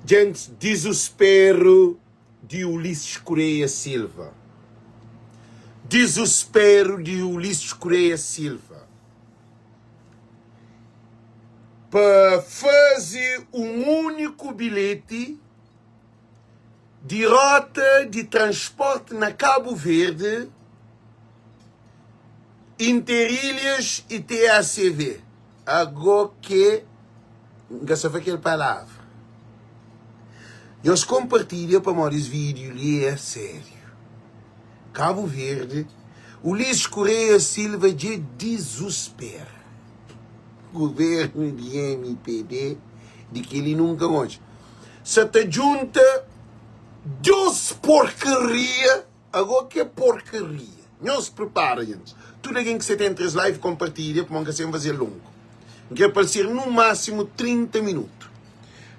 Djentis, dizusperu di Ulisses Correia Silva Dizusperu di Ulisses Correia Silva pa faze un úniku bilheti di rota di transporti na Kabu Verdi, Interilhas y TACV. Ago ke N ka sa fla kel palavra. Nhos konpartilha pamodi es vídiu li é sériu. Kabu Verdi, Ulisses Correia Silva dje dizuspera. Guvernu di MPD di kel-li nunka N odja. Sa ta djunta dos porkaria. Ago ke porcaria. Nhos prepara gentis. Tudo algen ki sa ta entra es live compartilha pamodi nka sen fazel longo. Nkre pa el ser no maximo 30 minuto.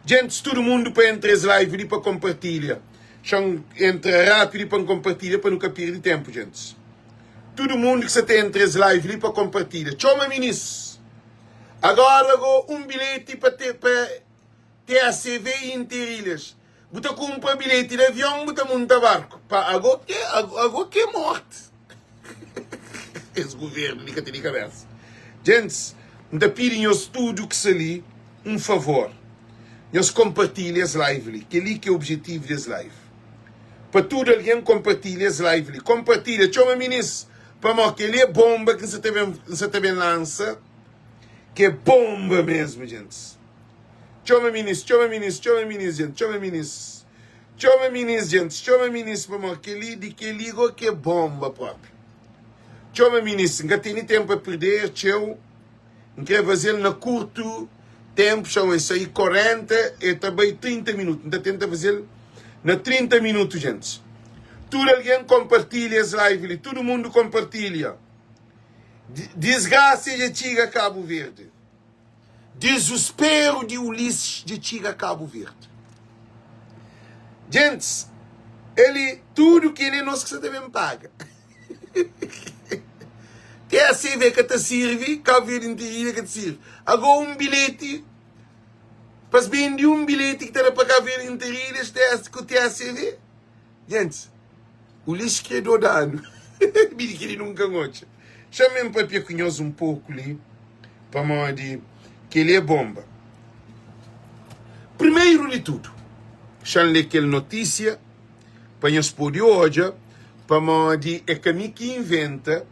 Gentis tudo mundo pa entra es live li pa compartilha. Xan entra rapido pa compartilha pa nu ka pirdi tempo gentis. Tudo mundo ki sa ta entra es live li pa compartilha. Txoma minis. Agora go um bilhete pa te pa TACV e Interilhas. Bu ta kunpra bilheti di avion, bu ta munta barku. Pa ago ke, ago ke morti. Es guvernu li ka tene kabesa. Gentis, N ta pidi nhos tudu ki sta li un favor. Nhos konpartilha es live li. Kel-li ki é objetivu di es live. Pa tudu algen konpartilha es live li. Konpartilha, txoma minis, pamodi kel-li é bonba ki N sa ta ben, N sa ta ben lansa, ki é bonba mesmu, gentis. Txoma minis, txoma minis, txoma minis, djent, txoma minis Txoma minis, djent, txoma minis Pamó kel-li, di kel-li gó k'é bonba própi Txoma minis, N ka tene ténpu pa perdê txeu N krê faze-l na kurtu ténpu Txoma, e sai 40, e ta bai 30 minutu N ta tenta faze-l na 30 minutu, djentis Tudu algen konpartilha es live li, tudu mundu konpartilha Disgrasia dja txiga Kabu Verdi. Dizusperu di Ulisses dja txiga Kabu Verdi. Gentis, el tudu kel é nos ki sa ta ben paga. TACV ka ta sirvi, Kabu Verdi intirinha ka ta sirvi. Ago un bilheti, pa es bendi un bilheti ki ta da pa Kabu Verdi interilhas ku TACV. Gentis, Ulisses kre dodanu. Mi di kel-li nunka N odja. Xa-m N papia ku nhos un poku li, pamodi kel-li é bonba. Primeru di tudu, xa-m lé kel notísia pa nhos pode odja, pamodi é ka mi ki inventa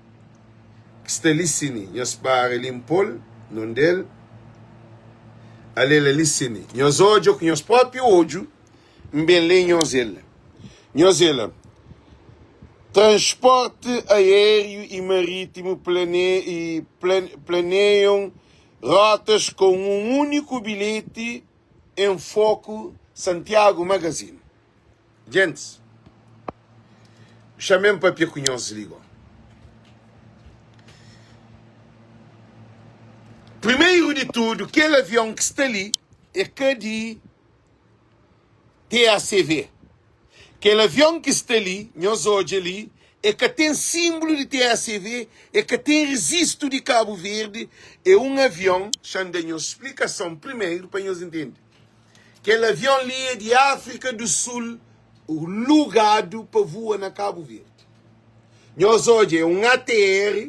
ki sta li sini. Nhos para li N pô-l nunde el. Ale-l ali sini. Nhos odja ku nhos própi odju. N ben lé nhos el. Nhos el. Transporte aéreo e marítimo planeiam rotas com um único bilhete em foco Santiago Magazine. Gentis, xa-m N papia ku nhos li go. Primeiro di tudu, kel avion ki sta li é ka di. TACV. Kel avion ki sta li, nhos odja li, e ka ten sinblu di TACV, e ka ten rezistu di Kabu Verdi, e un avion, xa-m da nhos splikason primeru pa nhos intende. Kel avion li e di Afrika du Sul lugadu pa vua na Kabu Verdi. Nhos odja, é un ATR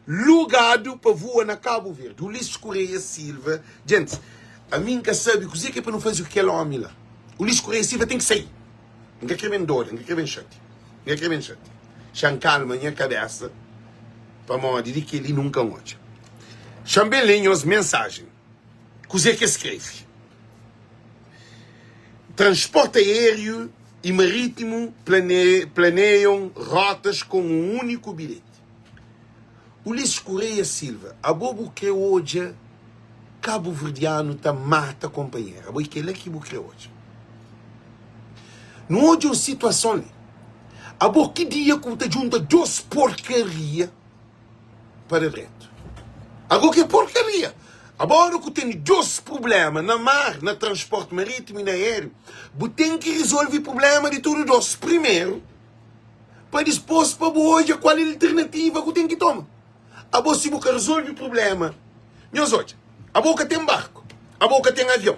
lugadu pa vua na Kabu Verdi. Ulisses Correia Silva, Djentis, ami N ka sabe kuzê ki é pa nu faze ku kel ómi la. Ulisses Correia Silva ten ki sai. N ka kre ben doda, N ka kre ben xatia. N ka kre ben xatia. Xa-m kalma nha kabésa pamodi di kel-li nunka N odja. Xa-m ben lé nhos mensajen. Kuzê ki es skrebe? Transporte aéreo e marítimo planeiam rotas com um único bilhete. Ulisses Correia Silva, abo bu kre odja kabuverdianu ta mata konpanheru? Abo e kela ki bu kre odja? Nu odja un situason li. Abo ki dia ku bu ta djunta dos porkaria pa da dretu? Abo ki porkaria? Abo ora ku tene dos prublema na mar, na transporti maritimu i na aeriu, bu ten ki rizolvi prublema di tudu dos primeru. pa dispos pa bu odja kual alternativa ku ten ki toma. Abo si bu ka rezolvi prublema, nhos odja, abo ka ten barku, abo ka ten avion.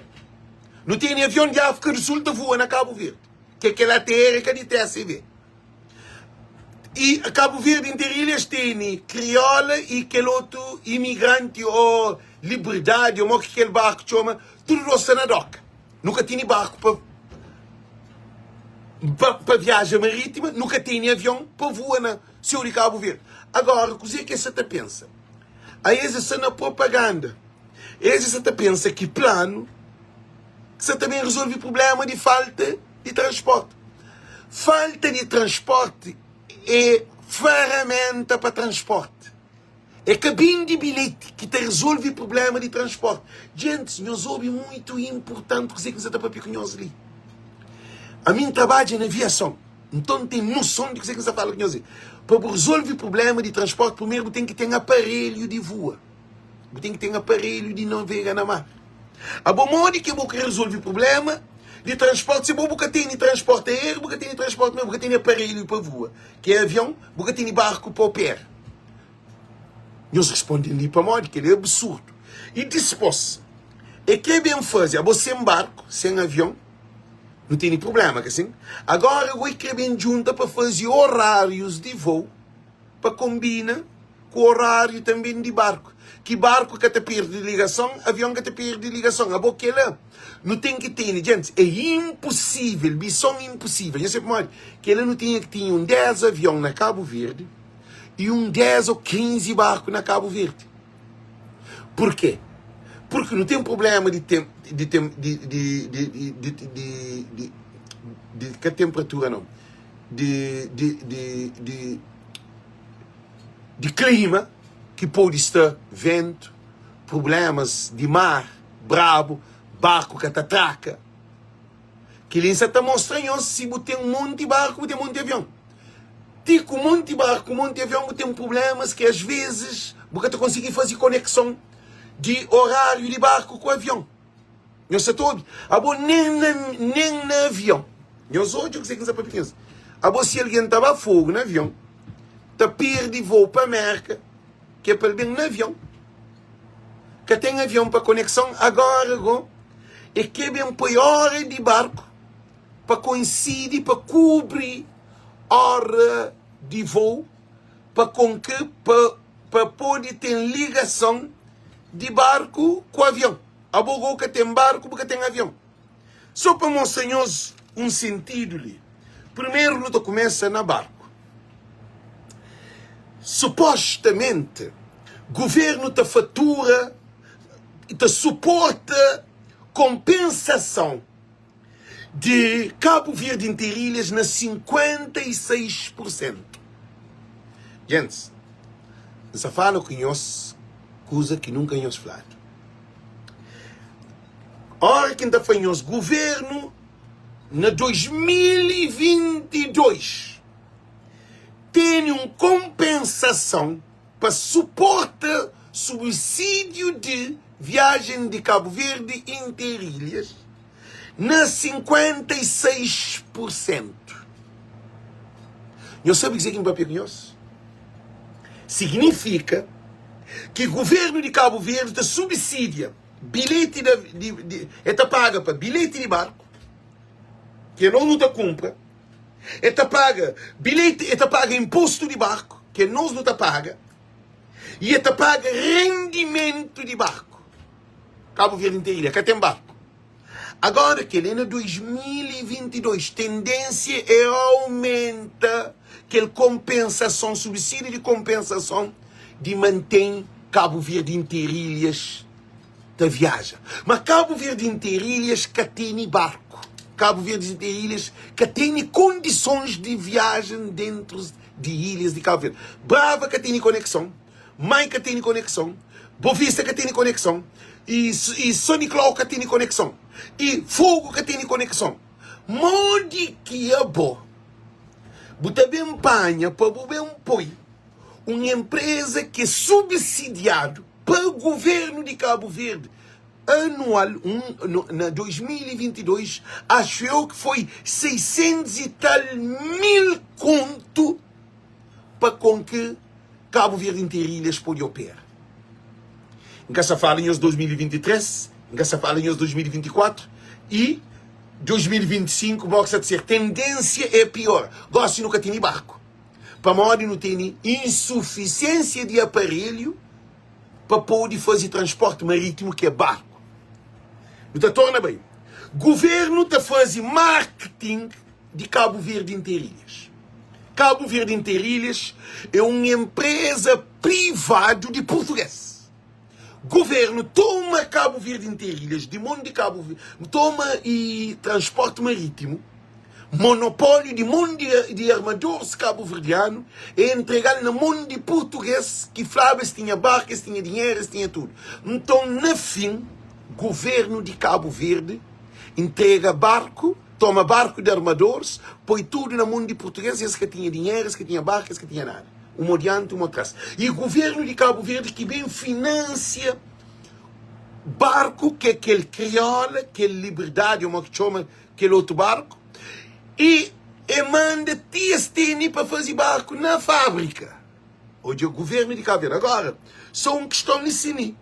Nu tene avion di Áfrika du Sul ta voa na Kabu Verdi, ke kel ATR ka di TACV. I Kabu Verdi Interilhas tene Kriola i kel otu Imigranti o Liberdadi o mo ki kel barku txoma, tudu dos sta na doka. Nu ka tene barku pa pa pa viaja maritima, nu ka tene avion pa voa na séu di Kabu Verdi. Agora, kuzê ki es sa ta pensa? Aes es sta na propaganda. Es sa ta pensa ki planu sa ta ben rezolve prubléma di falta di transpórti. Falta di transpórti é feraménta pa transpórti. É ka bende bilheti ki ta rezolve prubléma di transpórti. Djentis, nhos obi mutu inpurtanti kuzê ki N sa ta pâpia ku nhos li. Ami N trabadja na aviason, nton N ten noson di kuzê ki N sa fala ku nhos li. Pa bu rezolve prubléma di transpórti, primeru bu ten ki ten aparelhu di vua. Bu ten ki ten aparelhu di navega na mar. Abo modi ki bo kre rezolve prublema di transporti si bo bu ka tene transporti aeriu, bu ka tene transporti mar, bu ka tene aparelhu pa vua, ki é avion, bu ka tene barku pa opera? Nhos responde-m li pamodi kel-li é absurdu. I dispôs, e kre ben faze abo sen barku, sen avion, nu tene prublema, ka sin? Agora go e kre ben djunta pa faze orárius di vou pa konbina ku oráriu tanben di barku. Ki barku ka ta perde ligason, avion ka ta perde ligason. Abo kela nu ten ki tene, djentis, é inposível, mison inposível. Nha sabe pamodi? Kela nu tinha ki tinha un 10 avion na Kabu Verdi i un 10 ô 15 barku na Kabu Verdi. Purkê? Purki nu ten prubléma di tem, di tem, di, di, di, di, di, di, di, di ka tenperatura nau, di, di, di, di, di klima ki pode sta ventu, prublémas di mar brabu, barku ka ta traka. Kel-li N sa ta mostra nhos si bu ten monti barku, bu ten monti avion. Ti ku monti barku, ku monti avion, bu ten prublémas ki asvezis bu ka ta konsigi faze konekson di oráriu di barku ku avion. Nhos sa ta obi? Abo nen na, nen na avion. Nhos odja kuzê ki N sta papia ku nhos. Abo si algen ta ba fogu na avion, ta perde voo pa Mérka, ki é pa el ben na avion. Ka ten avion pa konekson. Agora go, e ke ben poi ora di barku pa koinsidi, pa kubri ora di voo, pa konke, pa, pa pode ten ligason di barku ku avion. Abo go ka ten barku, bu ka ten avion. So pa mostra nhos un sentidu li. Primeru nu ta kumesa na barku. Supostamenti, guvernu ta fatura, ta suporta konpensason di Kabu Verdi Interilhas na 56 pur sentu. Gentis, N sa fala ku nhos kuza ki nunka nhos fladu. Ora ki N ta fla nhos guvernu na 2022 tene un konpensason pa suporta subsídiu di viajen di Kabu Verdi Interilhas na 56 pur sentu. Nhos sabe kuzê ki N papia ku nhos? Signifika ki guvernu di Kabu Verdi ta subsidia bilheti di, di, di, el ta paga pa bilheti di barku ki nos nu ta kunpra, el ta paga bilheti, el ta paga inpostu di barku ki nos nu ta paga i el ta paga rendimentu di barku. Kabu Verdi N ten ilha ka ten barku. Agora kel é na 2022, tendênsia é aumenta kel kompensason, subsídio di kompensason di mantém Kabu Verdi interilhas ta viaja. Ma Kabu Verdi interilhas ka tene barku. Kabu Verdi interilhas ka tene kondisons di viajen dentru di ilhas di Kabu Verdi. Brava ka tene konekson. Mai ka tene konekson, Bovista ka tene konekson, i i São Nicolau ka tene konekson, i Fogo ka tene konekson. Modi ki abo bu ta ben panha pa bu ben poi un enpreza ki é subsidiadu pa governu di Kabu Verdi anual, un, no, na 2022, acho eu que foi 600 e tal mil conto pa kon ki Kabu Verdi Interilhas pode opera. N ka sa fala nhos 2023, N ka sa fala nhos 2024. I 2025 mó ki sa ta ser tendênsia é piora. Gósi nu ka tene barku pamodi nu tene insufisiênsia di aparelhu pa pode faze transporti marítimu ki é barku. Nu ta torna bai. Guvernu ta faze marketing di Kabu Verdi Interilhas. Kabu Verdi Interilhas é un enpreza privadu di purtugês. Governo toma Cabo Verde Interilhas di mon di Cabo Verde, toma e transporte marítimo, monopólio di mon di, di armadores cabo-verdiano e entregal na mon di português ki flaba es tinha barco, es tinha dinheiro, es tinha tudo. Nton, na fim, governo di Cabo Verde entrega barco, toma barco di armadores, poi tudo na mon di português, es ka tinha dinheiro, es ka tinha barco, es ka tinha nada. Uma dianti, uma atrás. E governo di Cabo Verde ki ben financia barku ki é kel Kriola, kel Liberdade, ou ki txoma kel otu barku, e e manda ti es tene pa faze barku na fábrika. Odja governo di Cabo Verde. Agora, só un kiston li sini,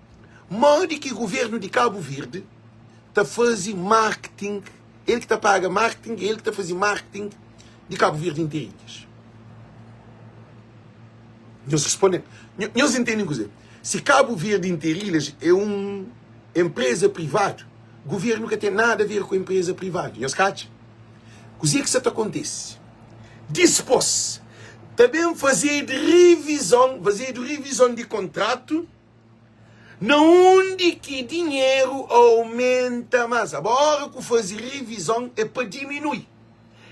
modi ki governo di Cabo Verde ta faze marketing, el ki ta paga marketing, el ki ta faze marketing di Cabo Verde inteirinhas? Nhos responde. Nhos entende kuzê? Si Cabo Verde Interilhas é un empresa privadu, governo ka ten nada a ver ku empresa privadu. Nhos ka atxa? Kuzê ki sa ta kontise? Dispôs, ta ben fazedu revizon, fazedu revizon di kontratu na undi ki dinheru aumenta más. Aba óra ku faze revizon é pa diminui.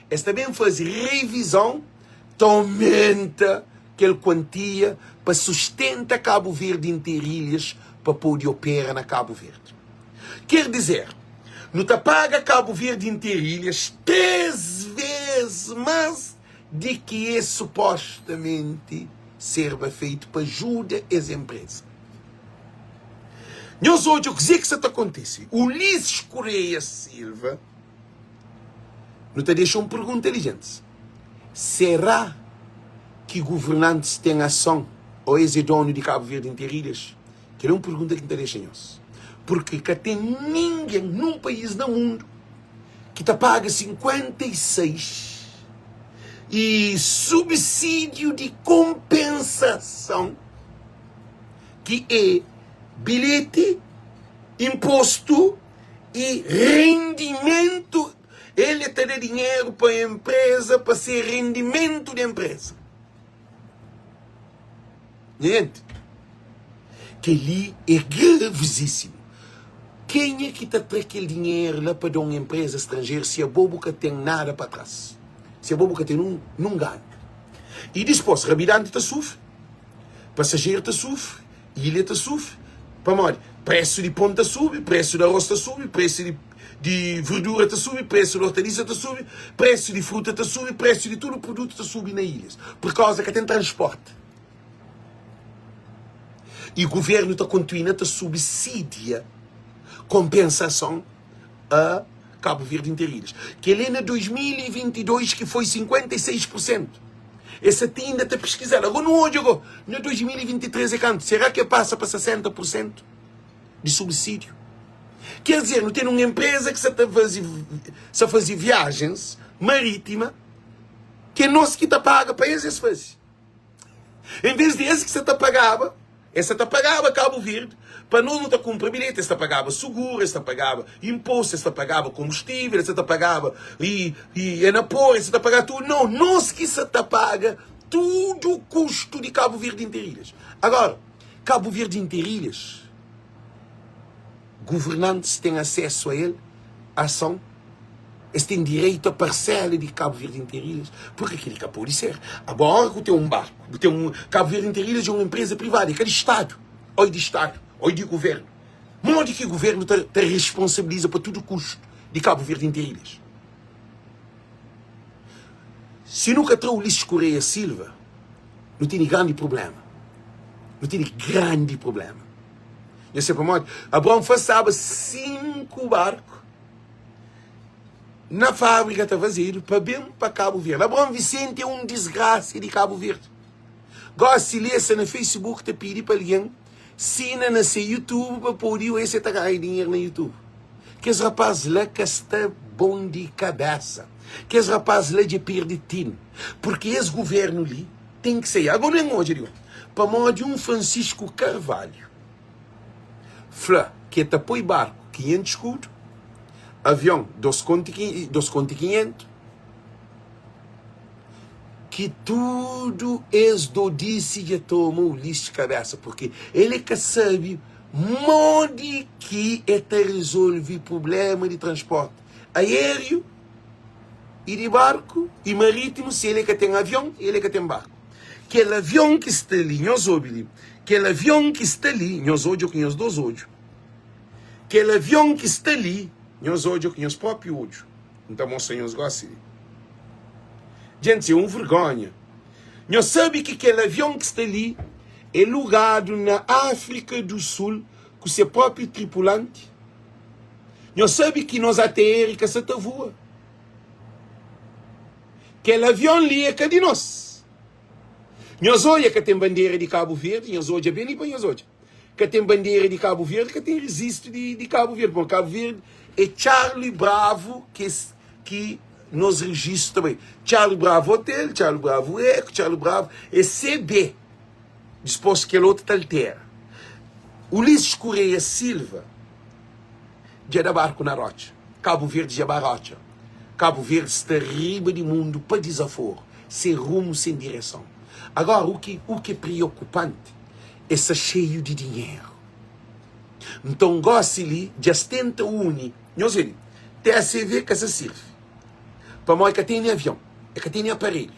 Es ta ben faze revizon ta aumenta kel kuantia pa sustenta Kabu Verdi Interilhas pa pode opera na Kabu Verdi. Ker dizer, nu ta paga Kabu Verdi Interilhas 3 vez más di ki es supostamenti serba feitu pa ajuda es enpresa. Nhos odja kuzê ki sa ta kontise. Ulisses Correia Silva. Nu ta dexa un pergunta li, gentis, Será ki governantis ten ason ô es é donu di Kabu Verdi Interilhas? Kel é un pergunta ki N ta dexa nhos. Purki ka ten ningen nun país na mundu ki ta paga 56 e subsídiu di konpensason ki é bilheti, inpostu, i rendimentu el ta da dinheru pa enpresa pa ser rendimentu di enpresa nha jenti kel-li é gravizísimu kenha ki ta tra kel dinheru la pa da un enpresa stranjeru si abo bu ka ten nada pa tras si abo bu ka ten nun ganhu i dispos rabidanti ta sufri Pasajeru ta sufri, ilha ta sufri, pamodi presu di pon ta subi, presu di aros ta subi, presu di di verdura ta subi, presu di ortalisa ta subi, presu di fruta ta subi, presu di tudu produtu ta subi na ilhas, pur kauza ka ten transporti. I guvernu ta kontinua ta subsidia kompensason a Kabu Verdi Interilhas. Kel-li é na 2022 ki foi 56 pur sentu. Es sa ti inda ta piskizal. Ago nu odja go, na 2023 é kantu? Será ki é pasa pa 60 pur sentu di subsídiu? Ker dizer, nu ten un enpreza ki sa ta faze, sa faze viajens marítima ki é nos ki ta paga pa es, es faze. Em vez di es ki sa ta pagaba, es sa ta pagaba Kabu Verdi pa nos nu ta kunpra bilheti, es ta pagaba suguru, es ta pagaba inpostu, es ta pagaba konbustível, es sa ta pagaba i i enapor, es sa ta pagaba tudu. Nau, nos ki sa ta paga tudu kustu di Kabu Verdi Interilhas. Agora, Kabu Verdi Interilhas, governantis ten asesu a el, ason, es ten direitu a parsela di Kabu Verdi Interilhas, purki kili ka podi ser. Abo ora ku ten un barku, bu ten un, Kabu Verdi Interilhas é un enpresa privadu, é ka di Stadu, oi di Stadu, oi di guvernu. Modi ki guvernu ta ta responsabiliza pa tudu kustu di Kabu Verdi Interilhas? Si nu ka tra Ulisses Correia Silva, nu tene grandi prublema. Nu tene grandi prublema. Nhos sabe pamodi? Abraon fasaba 5 barku na fábrika ta fazedu pa ben pa Kabu Verdi. Abraon Vicente é un disgrasa di Kabu Verdi. Gosi li el sta na Facebook ta pidi pa algen sina na se YouTube pa pode oe se ta ganha dinheru na YouTube. Kes rapaz la ka sta bon di kabesa. Kes rapaz la dja perde tinu. Purki es guvernu li ten ki sai. Ago nu en odja di pamodi un Francisco Carvalho fla ki e ta poi barku 500 skudu, avion 2 kontu 2 kontu 500, ki tudu es dodisi dja toma Ulisses kabesa purki el e ka sabi modi ki e ta rezolvi prublema di transporti aeriu i di barku i maritimu si el e ka ten avion i el e ka ten barku. Kel avion ki sta li, nhos obi li, kel avion ki sta li, nhos odja ku nhos dos odju, kel avion ki sta li, nhos odja ku nhos propi odju. N ta mostra nhos gosi li. Djentis, é un vergonha. Nhos sabe ki kel avion ki sta li é lugadu na Áfrika du Sul ku se propi tripulanti? Nhos sabe ki nos ATR ka sa ta voa. Kel avion li é ka di nos. Nhos odja ka ten bandera di Kabu Verdi, nhos odja ben li pa nhos odja. Ka ten bandera di Kabu Verdi, ka ten rezistu di, di Kabu Verdi. Bom, Kabu Verdi é Charlie Bravo ki, ki nos rejistu ta bai. Charlie Bravo Hotel, Charlie Bravo Eco, Charlie Bravo é CB. Dispôs kel otu ta altera. Ulisses Correia Silva dja da barku na rotxa. Kabu Verdi dja ba rotxa. Kabu Verdi sta riba di mundu pa dizaforu, sen rumu, sen direson. Agora, u ki u ki é priokupanti é sta xeiu di dinheru. Nton, gosi li dja es tenta uni. Nhos obi, TSV ka sa sirvi, pamodi ka tene avion, e ka tene aparelhu.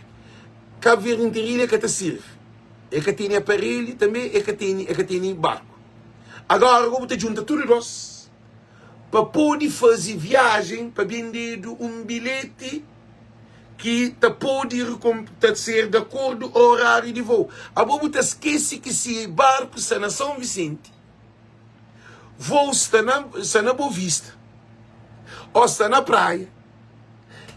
Kabu Verdi Interilha ka ta sirvi, e ka tene aparelhu, tanbe e ka tene e ka tene barku. Agora go bu ta djunta tudu dos pa pode faze viajen pa bendedu un bilheti ki ta pode ta ser di akordu orariu di vou. Abo bu ta skese ki si barku sta na São Vicente, vou sta na sta na Boa Vista o sta na Praia,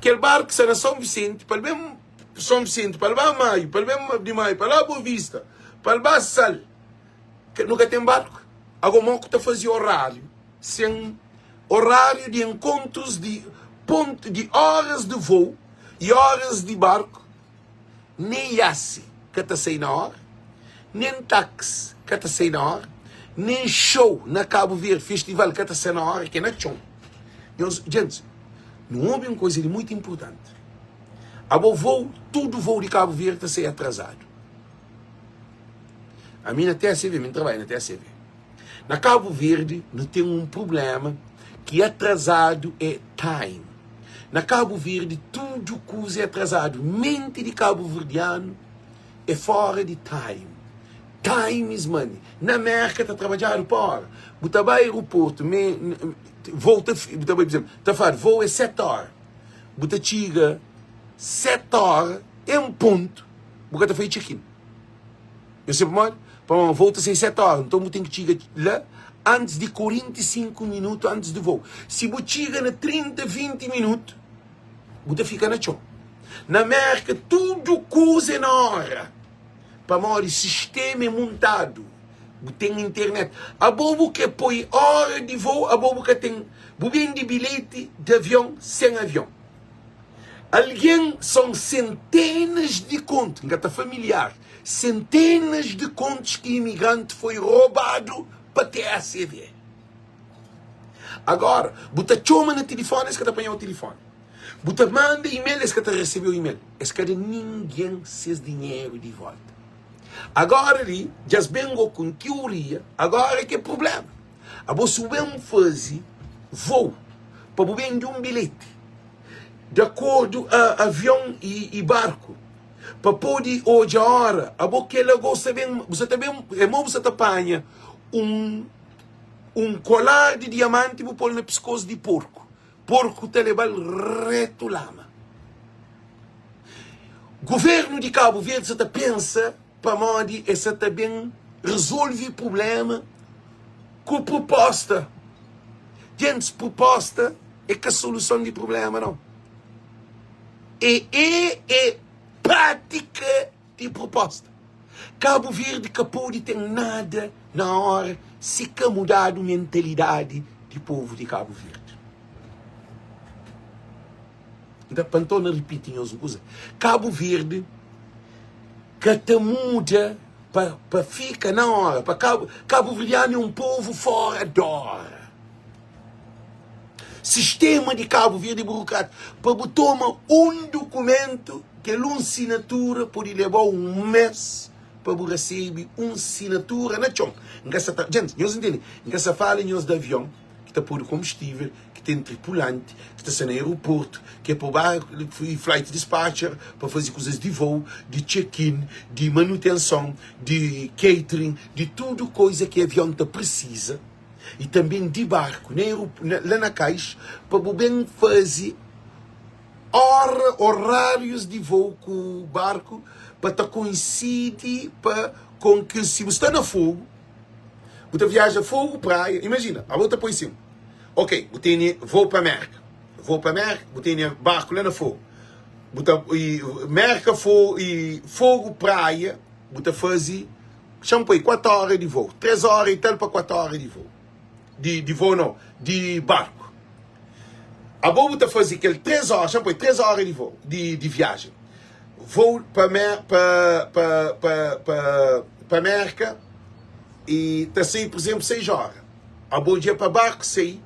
kel barku sta na São Vicente pa el ben São Vicente pa el ba Maio, pa el ben di Maio pa la Boa Vista, pa el ba Sal. Nu ka ten barku. Ago mo ku ta faze oráriu sen oráriu di enkontrus di pontu di óras di vou i óras di barku? Nen iasi ka ta sai na óra, nen taksi ka ta sai na óra, nen xou na Kabu Verdi, festival ka ta sai na óra, ke na txon. Nhos, djentis, nu obi un koza li muitu inpurtanti. Abo vou, tudu vou di Kabu Verdi ta sai atrazadu. Ami na TSV, mi trabalha na TSV. Na Cabo Verde, nu ten un problema ki atrasadu é time. Na Cabo Verde, tudu kuza é atrasadu. Menti di kabuverdianu é fora di time. Time is money. Na Merka ta trabadjadu pa ora. Bu ta bai aeroportu, me, vou ta, bu ta bai, por exemplo, ta fladu vou é 7 ora. Bu ta txiga 7 ora en pontu, bu ka ta fai check-in. Eu sei pamodi? Pamodi vou ta sai 7 ora, nton bu ten ki txiga la antis di 45 minutu antis di vou. Si bu txiga na 30, 20 minutu, bu ta fika na txon. Na Merka tudu kuza é na ora, pamodi sistema é muntadu, bu ten internet. Abo bu kre poi ora di vou, abo bu ka ten, bu bende bilheti di avion sen avion. Algen son sentenas di kontu, N ka ta familiar, sentenas di kontus ki imigranti foi robadu pa TSV. Agora, bu ta txoma na tilifoni, es ka ta panha-u tilifoni. Bu ta manda email, es ka ta resebe-u email. Es ka da ningen ses dinheru di volta. Agora li, dja es ben go ku un tioria, agora ki é prublema. Abo si bu ben faze vou pa bu bende un bilheti di akordu a avion i barku pa pode odja ora, abo kela go sa ben bu sa ta ben é mo bu sa ta panha un un kolar di diamanti bu pol na piskos di porku, porku ta lebal retu lama. Governu di Kabu Verdi sa ta pensa Pamodi es sa ta ben rezolve prubléma ku prupósta. Gentis, prupósta é ka soluson di prubléma, nau. É é é prátika di prupósta. Kabu Verdi ka pode ten nada na óra si ka mudadu mentalidadi di povu di Kabu Verdi. Nta, pa N torna ripiti nhos un kuza, Kabu Verdi ka ta muda pa, pa fika na óra. Pa Kabu, kabuverdianu é un povu fóra d'óra. Sistema di Kabu Verdi é burokrátiku. Pa bu toma un dukumentu, kel un sinatura pode leba-u un mês pa bu resebe un sinatura na txon. N ka sa ta, djenti, nhos ntende? N ka sa fala nhos di avion ki ta podu konbustível, ki ten tripulanti, ki ta sta na aeroportu, ki é pa ba flight dispatcher pa faze kuzas di voo, di check-in, di manutenson, di catering, di tudu koza ki avion ta prisiza i tanbê di barku na la na kais pa bu ben faze ora orárius di voo ku barku pa ta koinsidi pa kon ki si bu sta na Fogu bu ta viaja Fogu Praia imajina abo ta poi sin ok bu tene voo pa Merka voo pa Merka bu tene barku la na Fogu bu ta i Merka fo i Fogu Praia bu ta faze xa-m poi 4 ora di voo 3 ora i tal pa 4 ora di voo di di voo no di barku Abo bu ta faze kel 3 óra, xa-m poi 3 óra di voo, di di viajen. Voo pa Mer pa pa pa pa pa Merka e ta sai, pur izénplu, 6 óra. Abo dja pa barku sai,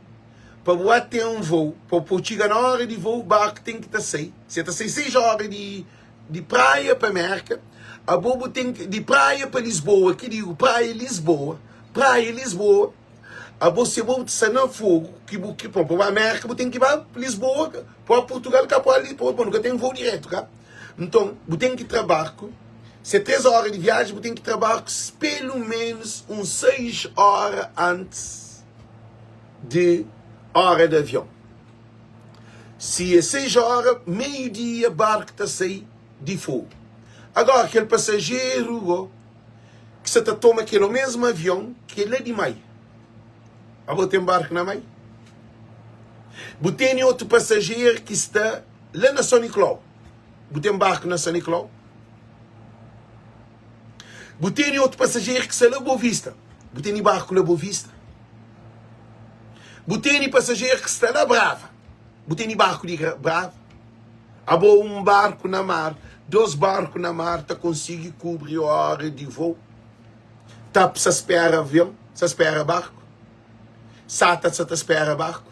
pa bu ba ten un voo, pa bu txiga na óra di voo, barku ten ki ta sai. Si el ta sai 6 óra di di Praia pa Merka, abo bu ten ki di Praia pa Lisboa, ki digu Praia Lisboa, Praia Lisboa. Abo se bo sta na fogo ki bu ki pa ba Merka bu ten ki ba Lisboa pa Portugal ka pa ali pa nu ka ten voo direto ka nton bu ten ki tra barku se 3 ora di viaji bu ten ki tra barku pelu menus un 6 ora antis di ora di avion si e 6 ora meiu dia barku ta sai di fogo agora kel pasajeru go ki sa ta toma kel omesmu avion ki é la di mai. Abo ten barku na mai? Bu tene otu pasajer ki sta la na São Nicolau. Bu ten barku na São Nicolau? Bu tene otu pasajer ki sta la Boa Vista. Bu tene barku la Boa Vista? Bu tene pasajer ki sta la Brava. Bu tene barku di Brava? Abo un barku na mar, dos barku na mar ta konsigi kubri ora di vou? Tap sa spera avion, sa spera barku? Sata sa ta spera barku?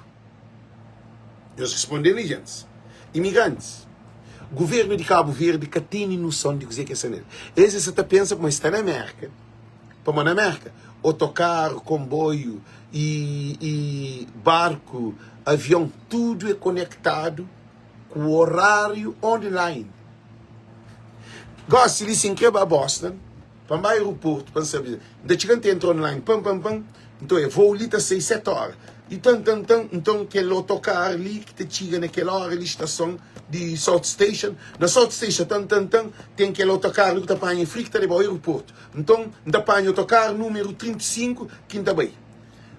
Nhos responde li, gentis. Imigrantis, Guvernu di Kabu Verdi ka tene nuson di kuze ki es sta nel. Es es sa ta pensa kuma es sta na Merka, pamo na Merka otokaru, konboiu i i barku, avion, tudu e konektadu ku oráriu online. Gósi li, si N krê ba Boston, pa N ba aeroportu, pa N sabe, N ta txiga N ta entra online, pan, pan, pan, nton é voo li ta sai 7 óra, i tan, tan, tan, nton kel otokaru li ki ta txiga na kel óra li stason di South Station, na South Station, tan, tan, tan, ten kel otokaru li ku ta panha fri ki ta leba-u aeroportu. Nton, N ta panha otokaru númeru 35 ki N ta bai.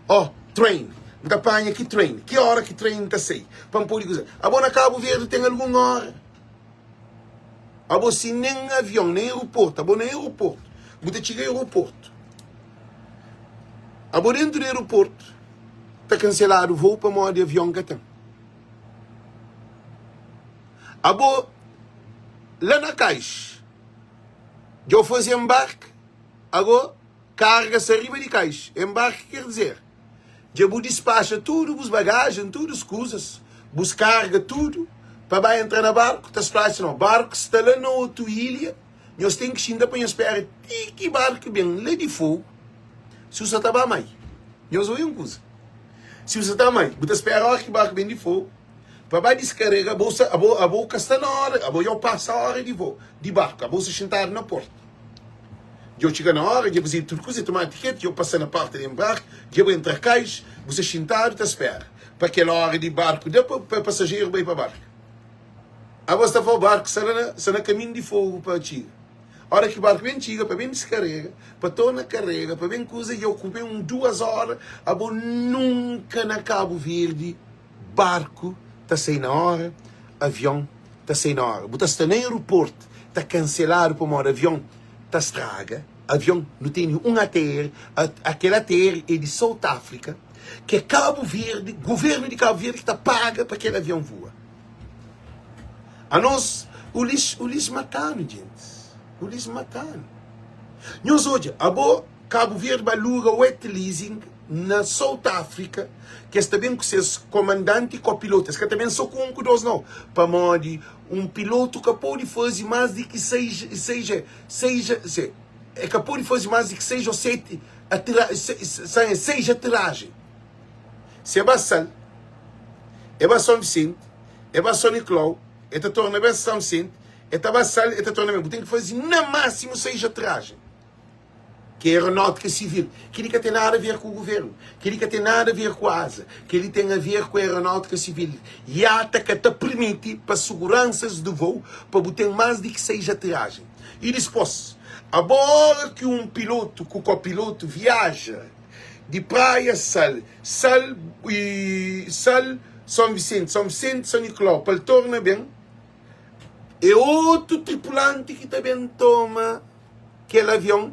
Oh, train. N ta panha ki train? Ki ora ki train ta sai? Pa N pode kuza. Abo na Kabu Verdi ten algun ora? Abo si nen avion, nen aeroportu. Abo na aeroportu. Bu ta txiga aeroportu. Abo dentu di aeroportu ta kanseladu voo pamodi avion ka ten. Abo la na kais dja-u faze enbarki, ago Karga sta riba di kais. Enbarki ker dizer, dja bu dispaxa tudu bus bagajen, tudus kuzas, bus karga tudu pa ba entra na barku, ta splaxa no. Barku sta la na otu ilha, nhos ten ki xinta pa nhos spera ti ki barku ben la di Fogu. Si bu sa ta ba mai, nhos obi un kuza, si bu sa ta mai, bu ta spera ora ki barku ben di Fogu pa ba diskarega, abo sa, abo, abo ka sta na ora, abo dja pasa ora di voo, di barku, abo sta xintadu na portu. Dja bu txiga na óra, dja bu faze tudu kuza, dja toma tiketi, dja bu pasa na porta di enbarki, dja bu entra kais, bu sta xintadu ta spera pa kel óra di barku da pa pasajeru bai pa barku. Abo sta fla, Barku sta la sta na kaminhu di Fogu pa txiga. Óra ki barku ben txiga pa ben diskarega, pa torna karega, pa ben kuza, dja okupa un duas óra. Abo nunka na Kabu Verdi barku ta sai na óra, avion ta sai na óra. Bu ta sta na aeroportu ta kanseladu pamodi avion ta straga avion nu tene un ATR akel ATR é di South Africa ki é Cabo Verde governo di Cabo Verde ki ta paga pa kel avion voa. Anos, ulis, ulis mata-nu, djentis. Ulis mata-nu. Nhos odja, abo, Kabu Verdi ba luga wet leasing na South Africa, ki es ta ben ku ses komandanti i kopilotu. Es ka ta ben so ku un ku dos, nau. Pamodi un pilotu ka pode faze más di ki seis, seis, seis, se, e ka pode faze más di ki seis ô seti atera, se, se, seis aterajen. Si e ba Sal, e ba Son Visenti, e ba Son Niklau, e ta torna ben San Visenti, e ta ba Sal, e ta torna ben. Bu ten ki faze na másimu 6 atrajen, ki é aeronáutika sivil. Kel-li ka ten nada a ver ku guvernu, kel-li ka ten nada a ver ku aza, kel-li ten a ver ku aeronáutika sivil. IATA ka ta permiti pa suguransas di vou pa bu ten más di ki 6 atrajen. I dispôs, abo óra ki un pilotu ku kopilotu viaja, Di Praia Sal, Sal i Sal, Son Visenti, Son Visenti, Son Nikulau, pa el torna ben, é otu tripulanti ki ta ben toma kel avion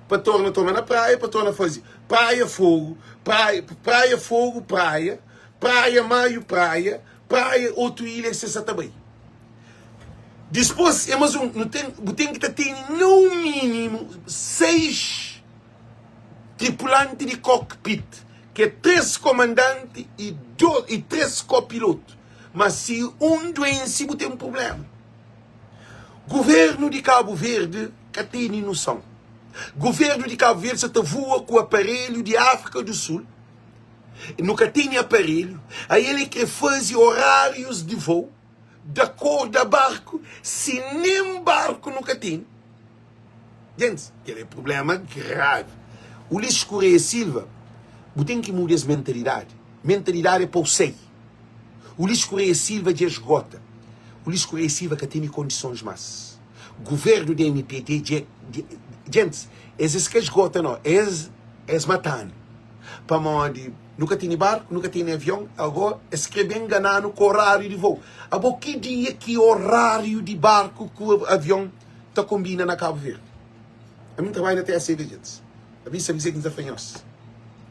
pa torna toma na Praia, pa torna faze Praia Fogu, Praia, Praia Fogu, Praia, Praia Maio, Praia, Praia otu ilha ki se sa ta bai. Dispôs, é mas un, nu ten, bu ten ki ta tene no minimu 6 tripulanti di kokpit, ki é 3 komandanti i 2 i 3 kopilotu. Ma si un duense bu ten prublema. Guvernu di Kabu Verdi ka tene nuson. Guvernu di Kabu Verdi sa ta vua ku aparelhu di Afrika du Sul. Nu ka tene aparelhu. Aí el kre faze orárius di vou di akordu a barku, si nen barku nu ka tene. Gentis, kel é prubléma gravi. Ulisses Correia Silva, bu ten ki muda es mentalidadi. Mentalidadi é pa-u sai. Ulisses Correia Silva dja esgota. Ulisses Correia Silva ka tene kondisons más. Guvernu di MPD dja. Gentis, es es ka esgota no, es es mata-nu. Pamodi nu ka tene barku, nu ka tene avion, ago es kre ben ngana-nu ku oráriu di vou. Abo ki dia ki oráriu di barku ku avion ta konbina na Kabu Verdi. Ami N trabadja na TSV djentis. Ami N sabe kuzê ki N ta fla nhos.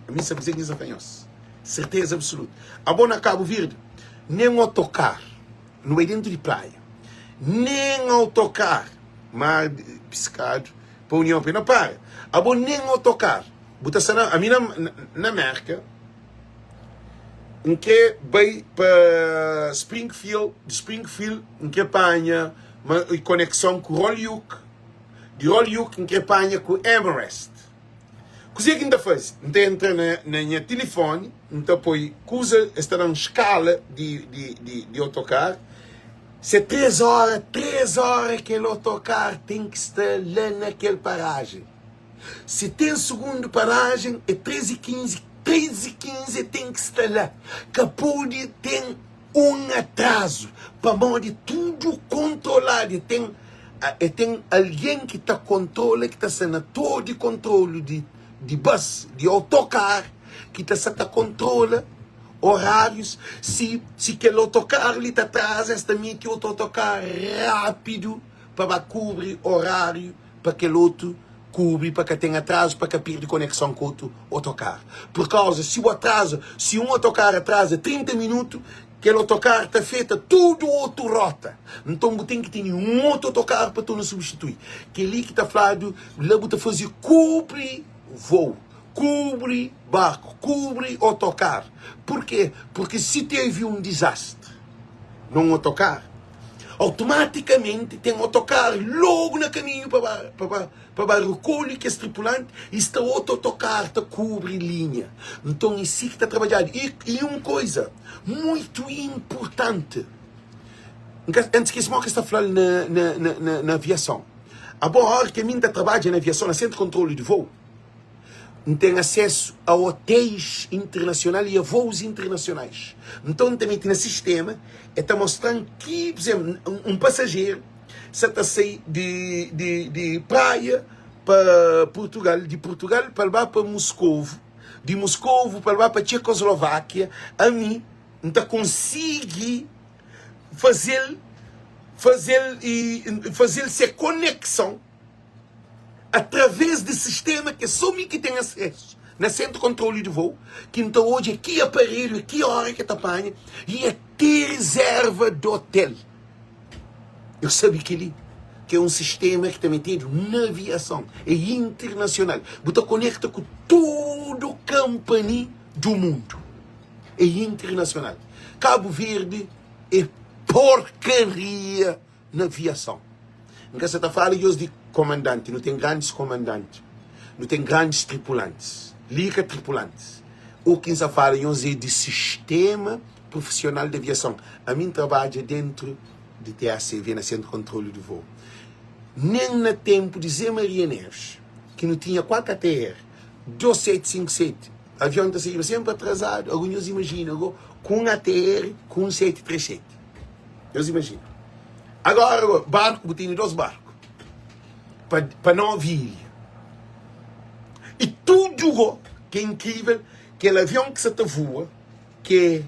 Ami N sabe kuzê ki N ta fla nhos. Serteza absoluta. Abo na Kabu Verdi, nen otokar, nu bai dentu di praia, nen autokar, mar piskadu pa União Europeia, na para. Abo nen otokar, bu ta sta na, ami na, na Merka, N kre bai pa Springfield, di Springfield N kre panha ma konekson ku Holyoke, di Holyoke N kre panha ku Amherst. Kuzê ki N ta faze? N ta entra na, na nha tilifoni, N ta poi kuza, es ta da-m skala di, di, di, di otokar. Se é 3 óra, 3 óra kel otokar ten ki sta la na kel parajen. Si ten sugundu parajen é 3 y 15, 3 y 15 é ten ki sta la. Ka pode ten un atrazu pamodi tudu kontroladu. É ten é ten algen ki ta kontrola, ki ta sta na tor di kontrolu di di bus, di otokar, ki ta sta ta kontrola orárius. Si si kel otokar li ta atraza, es ta miti otu otokar rápidu pa ba kubri oráriu. pa kel otu kubri pa ka ten atrazu pa ka pirdi konekson ku otu otokar pur kauza si bu atraza si un otokar atraza 30 minutu kel otokar ta afeta tudu otu rota nton bu ten ki tene un otu otokar pa torna substitui keli ki ta fladu la bu ta faze kubri vou kubri barku kubri otokar purke purke si tevi un dizastri na un otokar Automaticamente ten otokar logu na kaminhu pa ba, pa ba, pa ba rekolhe kes tripulanti i sta otu otokar ta kubri linha. Nton e si ki ta trabadjadu. I, i un koiza muitu inpurtanti, N ka, N skese modi ki es ta fla-l na, na, na, na, na aviason. Abo, óra ki ami N ta trabadja na aviason, na sentru di kontrolu di vou, N ten asesu a otéis internasional i a vous internasionais. Nton, N ta mete na sistéma, el ta mostra-m ki, pur izénplu, un pasajeru sa ta sai di, di, di Praia pa Purtugal, di Purtugal pa el ba pa Muskovu, di Muskovu pa el ba pa Txekoslovákia, ami N ta konsigi faze-l, faze-l i faze-l se konekson. Através di sistema ki é sô mi ki ten asesu na sentru kontrolu di vou, ki N ta odja ki aparelhu, ki óra ki el ta panha i até rezerva di otel. Nhos sabe kel-li ki é un sistéma ki ta metedu na aviason, é internasional. Bu ta konekta ku tudu kanpani du mundu, é internasional. Kabu Verdi é porkaria na aviason. N ka sa ta fala nhos di komandanti, nu ten grandis komandanti, nu ten grandis tripulantis. Li ka tripulantis. U ki N sa fala nhos é di sistéma profisional di aviason. Ami N trabadja dentru di TACV, na Sentru Kontrolu di Voo. Nen na tenpu di Zé Maria Neves, ki nu tinha 4 ATR 2757, avion ta saíba senpri atrazadu. Ago nhos imajina ago ku un ATR ku un 737. Nhos imajina. Agora ago, barku, bu tene dos barku pa, pa 9 ilha. I tudu go, ki é inkrivel, kel avion ki sa ta voa, ki é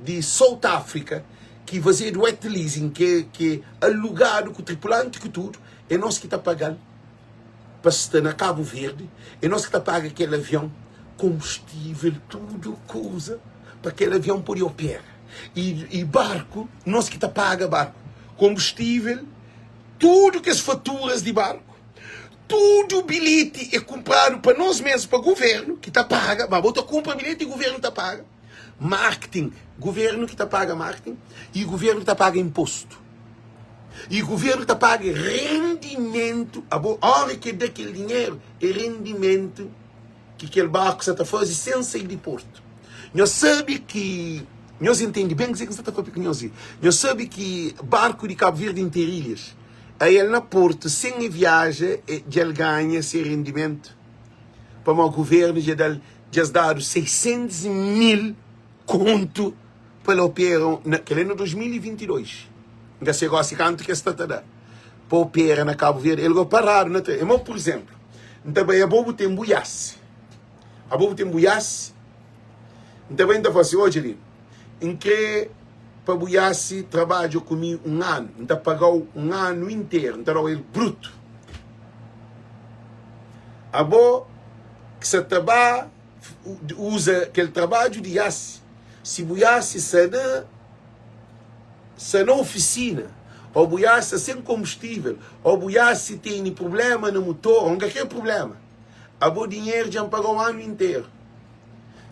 di South Africa, ki fazedu wet leasing, ki ki é alugadu ku tripulanti ku tudu, é nos ki ta paga-l pa sta na Cabo Verde, é nos ki ta paga kel avion, konbustível, tudu kuza pa kel avion pode opera. I, i barku, nos ki ta paga barku, konbustível, tudu kes faturas di barku. Tudu bilheti é kunpradu pa nos mesmu, pa guvernu ki ta paga, ma bo ta kunpra bilheti i guvernu ta paga. Marketing, guvernu ki ta paga marketing i guvernu ki ta paga impostu. I guvernu ki ta paga rendimentu, abo ora ki e da kel dinheru é rendimentu ki kel barku sa ta faze sen sai di portu. Nhos sabe ki, nhos intende ben kuzê ki N sa ta papia ku nhos li, nhos sabe ki barku di Kabu Verdi Interilhas, A el na Porto sen e viaja e dja el ganha se rendimentu pamo governo dja dal djas dadu 600 mil kontu pa el opera na kel é na 2022 nka se gosi kantu kes sta ta da pa opera na Cabo Verde el go paradu na tra emo por exemplo nta bai abo bu ten bu yasi abo bu ten bu yasi nta bai nta fala si odja li N krê pa bu iasi trabadja ku mi un anu. N ta paga-u un anu interu, N ta da-u el brutu. Abo ki sa ta ba uza kel trabadju di iasi, si bu iasi sa na sa na ofisina, ô bu iasi sa sen konbustível, ô bu iasi tene prubléma na mutor, ô N ka krê prubléma, abo dinheru dja N paga-u anu interu.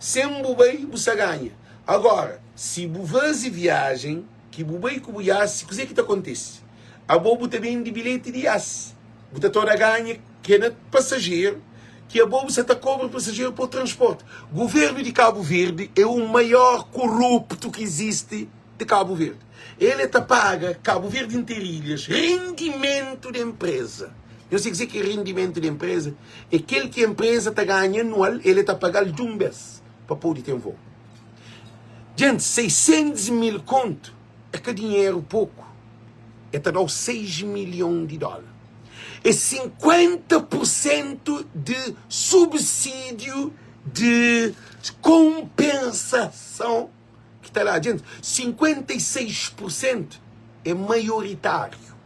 Sen bu bai bu sa ganha. Agora si bu faze viajen ki bu bai ku bu yasi kuze ki ta kontise? Abo bu ta bende bilheti di yasi bu ta torna ganha ke na pasajeru ki abo bu sa ta kobra pasajeru pa transporti. Guvernu di Kabu Verdi e u maior koruptu ki izisti di Kabu Verdi. El e ta paga Kabu Verdi Interilhas rendimentu di enpreza. Nhos sabe kuzê ki é rendimentu di enpreza? É kel ki enpreza ta ganha anual, el e ta paga-l di un bês pa pode ten voo. Djenti, 600 mil kontu é ka dinheru poku. É ta da-u 6 milhon di dóla. É 50 pur sentu di subsídiu di konpensason ki ta la. Djenti, 56 pur sentu é maioritáriu.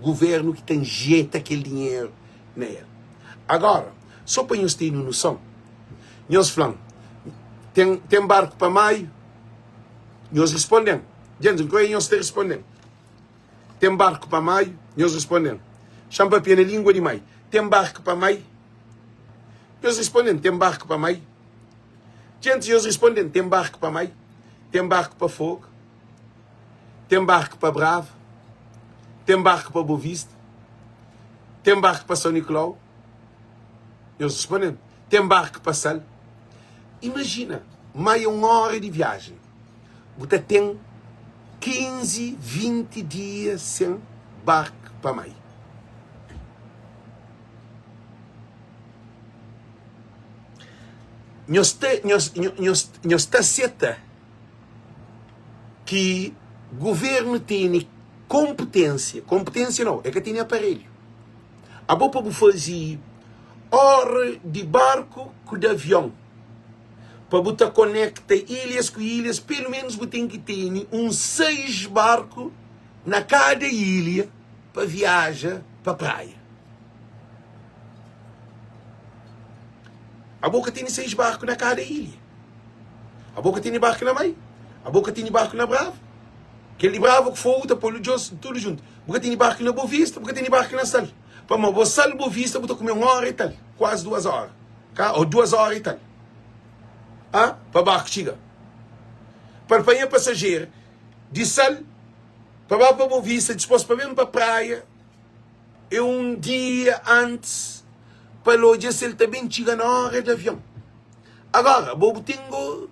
Guvernu ki ta injeta kel dinheru na el. Agora, só pa nhos tene noson, nhos fla-m, ten, ten barku pa Maiu? Nhos responde-m. Djenti, N krê nhos ta responde-m. Ten barku pa Maiu? Nhos responde-m. Xa-m papia na língua di mai. Ten barku pa Mai? Nhos responde-m, ten barku pa Mai? Djenti, nhos responde-m, ten barku pa Mai? Ten barku pa Fogo? Ten barku pa Brava? Ten barku pa Bovista? Ten barku pa São Nicolau? Nhos responde-m, ten barku pa Sal? Imajina, ma é un óra di viajen, bu ta ten 15, 20 dia sen barku pa mai. Nhos ta, nhos, nhos, nhos ta seta ki governu tene konpetênsia, konpetênsia nau, e ka tene aparelhu. Abo pa bu faze óra di barku ku di avion, pa bu ta konekta ilhas ku ilhas, pelu menus bu ten ki tene uns 6 barku na kada ilha pa viaja pa praia. Abo ka tene 6 barku na kada ilha. Abo ka tene barku na Mai, abo ka tene barku na Brava. Kel di Brava ku Fogu ta pô-lu djos tudu juntu. Bu ka tene barku na Bovista, bu ka tene barku na Sal. Pamodi bo Sal, Bovista bu ta kume un óra i tal, kuazi duas óra, ka? Ô duas óra i tal, a pa barku txiga. Pa el panha pasajeru di Sal pa ba pa Bovista, dispôs pa ben pa Praia, é un dia antis pa el odja si el ta ben txiga na óra di avion. Agora, bo bu ten go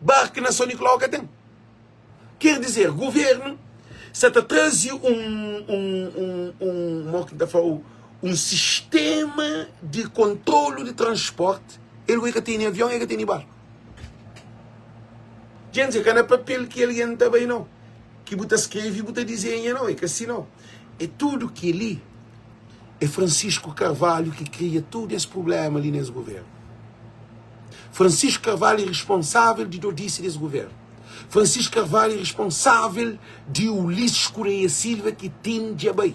barku na São Nicolau ka ten. Ker dizer, governu sa ta traze un, un, un, un, mo ki N ta fla-u, un sistema di kontrolu di transporti, el go e ka tene avion, e ka tene barku. Djentis, e ka na papel ki algen ta bai nau, ki bu ta skrebe, bu ta dizenha nau, e ka si nau. E tudu keli é Francisco Carvalho ki kria tudu es prublema li nes governu. Francisco Carvalho é responsável di dodisi des governu. Francisco Carvalho é responsável di Ulisses Correia Silva ki ten dja bai.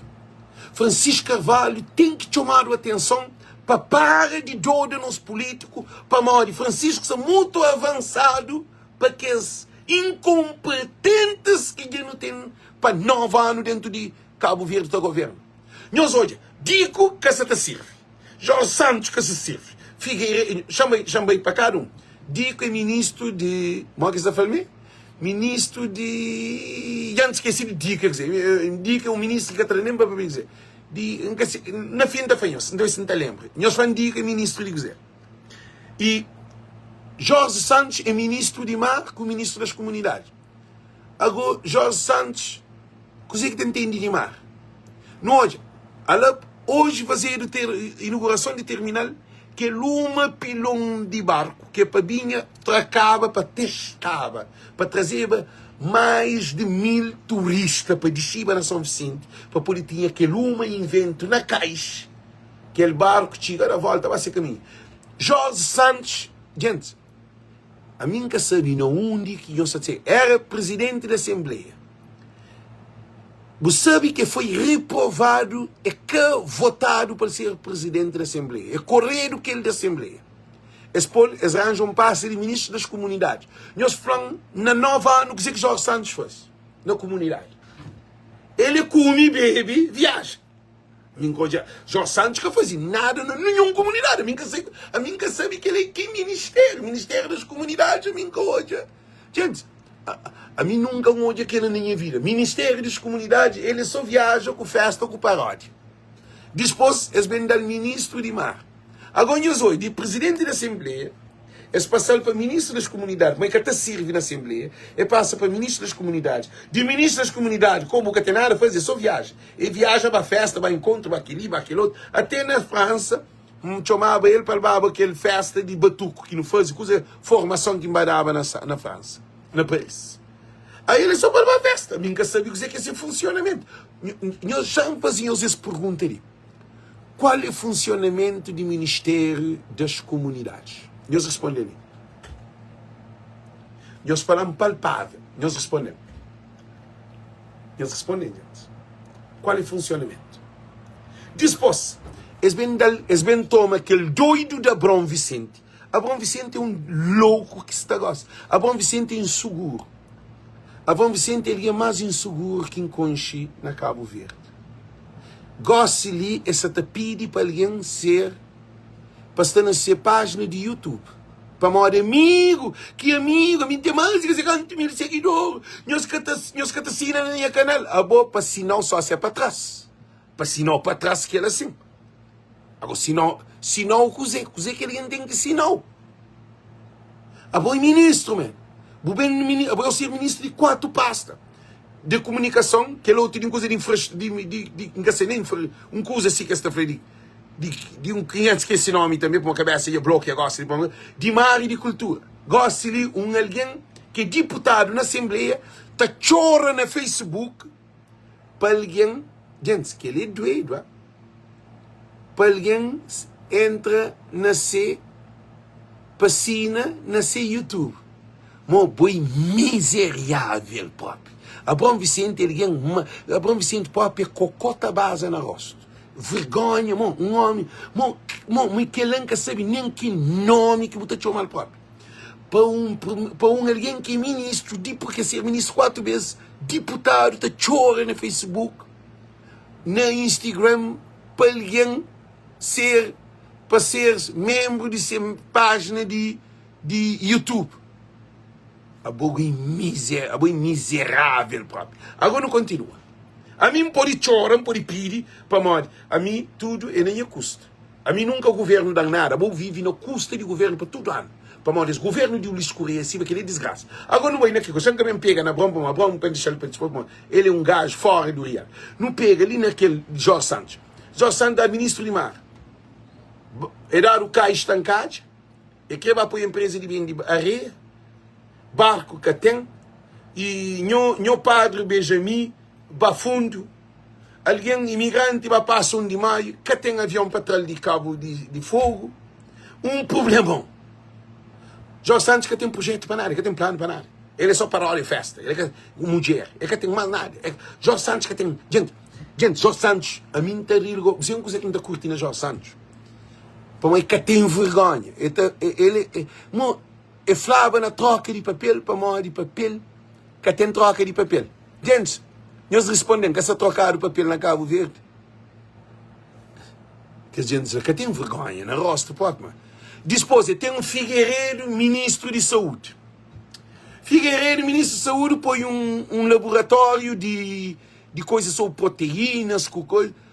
Francisco Carvalho ten ki txomadu atenson pa para di doda nos pulítiku pamodi Francisco sta mutu avansadu pa kes inkonpetentis ki dja nu ten pa 9 anu dentu di Kabu Verdi ta governa. Nhos odja, Diku ka sa ta sirvi, Jorge Santos ka sa sirvi, Figueiredo, xa-m bai, xa-m bai pa kada un. Diku é ministru di, modi ki es ta fla-l mi? Ministru di, dja N skese di Diku é kuzê, Diku é un ministru ki ka ta da nen pa papia kuzê, di, N ka se, na fin N ta fla nhos, N ta ben si N ta lenbra. Nhos fla-m Diku é ministru di kuzê. E Jorge Santos é ministru di mar ku ministru das komunidadi. Ago Jorge Santos kuzê ki ta ntende di mar? Nu odja ala oji fazedu ter inugurason di terminal kel uma pilon di barku ke pa binha trakaba pa testaba pa trazeba mais di 1000 turista pa dixiba na São Vicente pa pode tinha kel uma inventu na kais kel barku txiga da volta ba se kaminhu Jorge Santos gente Ami N ka sabe na undi ki nhos ta tse. Era presidenti di asenbleia. Bu sabe ke foi reprovadu, e ka votadu pa el ser presidenti di asenbleia. E koredu kel di asenbleia. Es pô-l, es ranja un pasa di ministru das komunidadis. Nhos fla-m na 9 anu kuzê ki Jorge Santos faze na komunidadi. El e kume, bebe, viaja. Mi N ka odja Jorge Santos ka faze nada na ninhun komunidadi. Ami N ka sabe, ami N ka sabe kel é ki ministériu, Ministériu das Komunidadis, ami N ka odja. Gente, ami nunka N odja kel-la na nha vida. Ministériu das Komunidadis, el é só viaja ku festa ku paródia. Dispôs es ben da-l ministru di mar. Agora nhos oi, di presidenti di asenbleia, es pasa-l pa ministru das komunidadi, ma e ka ta sirvi na asenbleia, e pasa pa ministru das komunidadis. Di ministru das komunidadi, komu ka ten nada faze, é só viaja. E viaja ba festa, ba enkontru, ba kel-li, ba kel otu. Até na Fransa, N txomaba el pa el baba kel festa di batuku ki nu faze, kuza, formason ki N ba daba na na Fransa, na Paris. Aí el é só pa el ba festa. Mi N ka sabe kuzê ki é se funsionamentu. Nhos já N faze nhos es pergunta li. Qual é funsionamentu di Ministériu das Komunidadis? Nhos responde mi. Nhos fala-m palpável. Nhos responde-m. Nhos responde-m, djentes. Qual é funsionamentu? Dispôs, es ben da-l, es ben toma kel doidu di Abraon Vicente. Abraon Vicente é un louku ki sta gosi. Abraon Vicente é insuguru. Abraon Vicente é algen más insuguru ki N konxe na Kabu Verdi. Gosi li es sa ta pidi pa algen ser pa sta na se pájina di YouTube. Pamodi amigu, ki amigu, ami N ten más di ka se kantu mil segidor, nhos ka ta nhos ka ta sina na nha kanal. Abo pa sinau só se pa tras. Pa sinau pa tras kel asin. Ago sinau, sinau kuzê? Kuzê ki algen ten ki sinau? Abo é ministru, man. Bu ben abo é ser ministru di kuatu pasta. De komunikason, kel otu di un kuza di infra, di, di, di, N ka se nen, un kuza si ke es ta fla di, di, di un, ki N skese nomi tanbe, pamo kabesa dja blokia gosi, di mar i di kultura. Gosi li, un algen ki é diputadu na asenbleia ta txora na Facebook pa algen, gentis, kel-li é duedu, ah, pa algen entra na se, pa sina na se YouTube. Mo bo é mizeriável propi. Abraão Vicente é algen, Abraão Vicente propi é kokó ta baza na rostu. Vergonha, mo, un omi, mo, mo, mo kel-la N ka sabe nen ki nomi ki bu ta txoma-l propi. Pa un, pa un algen ki é ministru, di purke ser ministru 4 bes. Diputadu ta txora na Facebook, na Instagram pa algen ser pa ser menbru di se pájina di di YouTube. Abo é miser, abo é miserável propi. Agora nu kontinua. Ami N pode txora, N pode pidi, pamodi ami tudu é na nha kusta. Ami nunka guvernu dan nada, abo vive na kusta di guvernu pa tudu anu. Pamodi es guvernu di Ulisses Correia Silva kel é disgrasa. Agora nu bai na ki kusa, N ka ben pega na Abraão, pamodi Abraão N ka dixal pa dispor, pamodi el é un gaju fora du real. Nu pega li na kel Jorge Santos. Jorge Santos da ministru di mar. É dadu kais tankadja. E kre ba poi empresa di bende areia, barku ka ten, e nho, nho padre Benjami ba fundu, algen imigranti ba pasa 1 di maio, ka ten avion pa tral di Cabo di, di Fogo, un problemon. Jorge Santos ka ten projeto pa nada, ka ten plano pa nada. Ele é só parola e festa, ele ka, mudjer, ele ka ten mais nada. É, Jorge Santos ka ten, gente, gente, Jorge Santos, a mim ta rir, se un kuza ki N ta curti na Jorge Santos, Pamodi el ka ten vergonha. El ta, el, el, mo, el flaba na troka di papel pamodi papel ka ten troka di papel. Gentis, nhos responde-m, ka sta trokadu papel na Kabu Verdi? Kes gentis la ka ten vergonha na rostu propi, ma. Dispos, el ten Figueiredo, ministru di saúdi. Figueiredo, ministru di saúdi, poi un, un laboratóriu di, di koisa sobri proteínas ku koisa.